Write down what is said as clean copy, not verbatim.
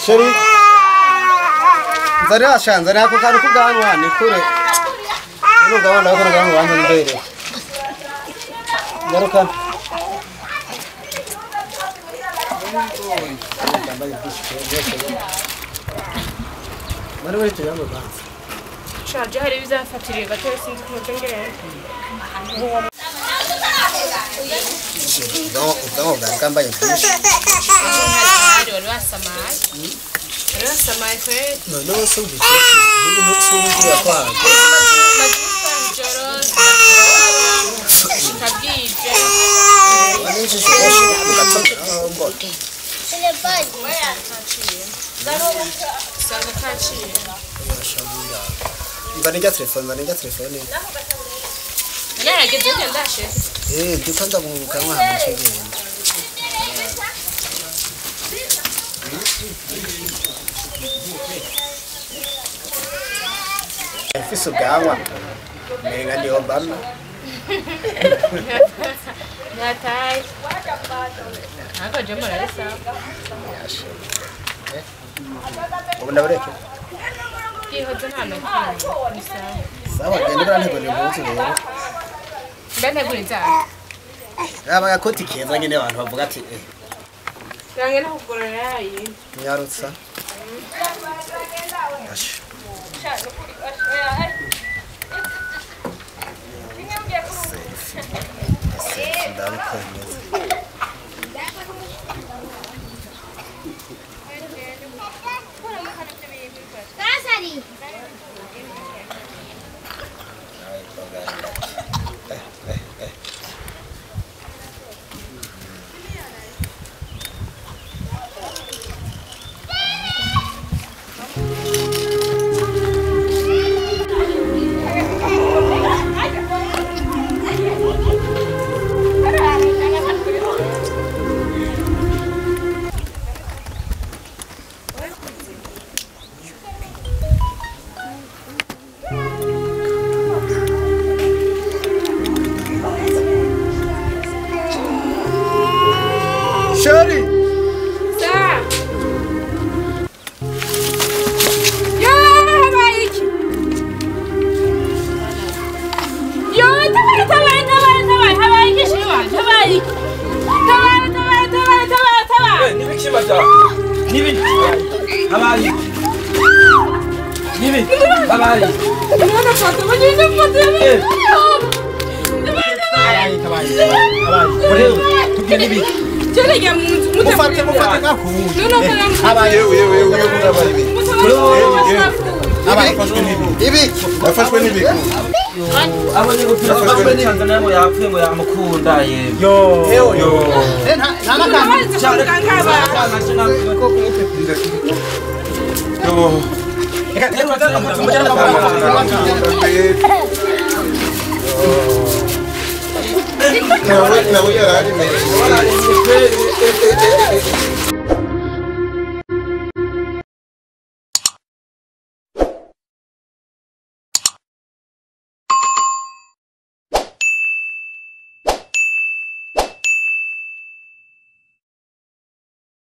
Sheri nzarira shanza nako kantu kubwanwa ni kure. Nugabana ko nugabana banza ndere. Garuka. Mari wari tuyamwe banza. Shaje hari bizafatiriye gato sinzi ko ngere. Ubwanwa bwa bwambaye byinshi. Wari wasamaye. Wari wasamaye kweli. Noneho se ubikeke ntubwira kwawe. Kabwije. Nzanijya telefone. Narageze ndashe. Ndiko ndamubuka mwana mucegenda. Mfise ubwanwa menga ni Obama. Natai. Ako jemo rarisa. Ubu ndabureke. Kihoze nta na kimwe. Sawa genda urantegura impuzu rero. Mbe nzara. Raba agakoti keza nyene abantu bavuga ati eh. Nange nakugorora yayi. Nyarutsa. Sheri! Sa! Yo, habaye iki? Yo, tabara, tabara, tabara, tabara, habaye iki sheri wanje? Habaye iki? Tabara, tabara, tabara, tabara, tabara! Nibiki mada? Nibiki? Habaye iki? Nibiki? Habaye iki? None foto, bagende foto. Habaye, habaye, habaye. Tubwire nibiki? Cyo mu nzu mufate mufate gakuye. Habaye yewe habaye ibi. Habaye ibi. Yafashwe n'ibiki. Abonye gupira afashwe n'Tanzania ngo yapfuye ngo yamukunda yewe. Yo. Yo. Nta nakantu cyane ko kumupepira. Yo. Nawe yarari.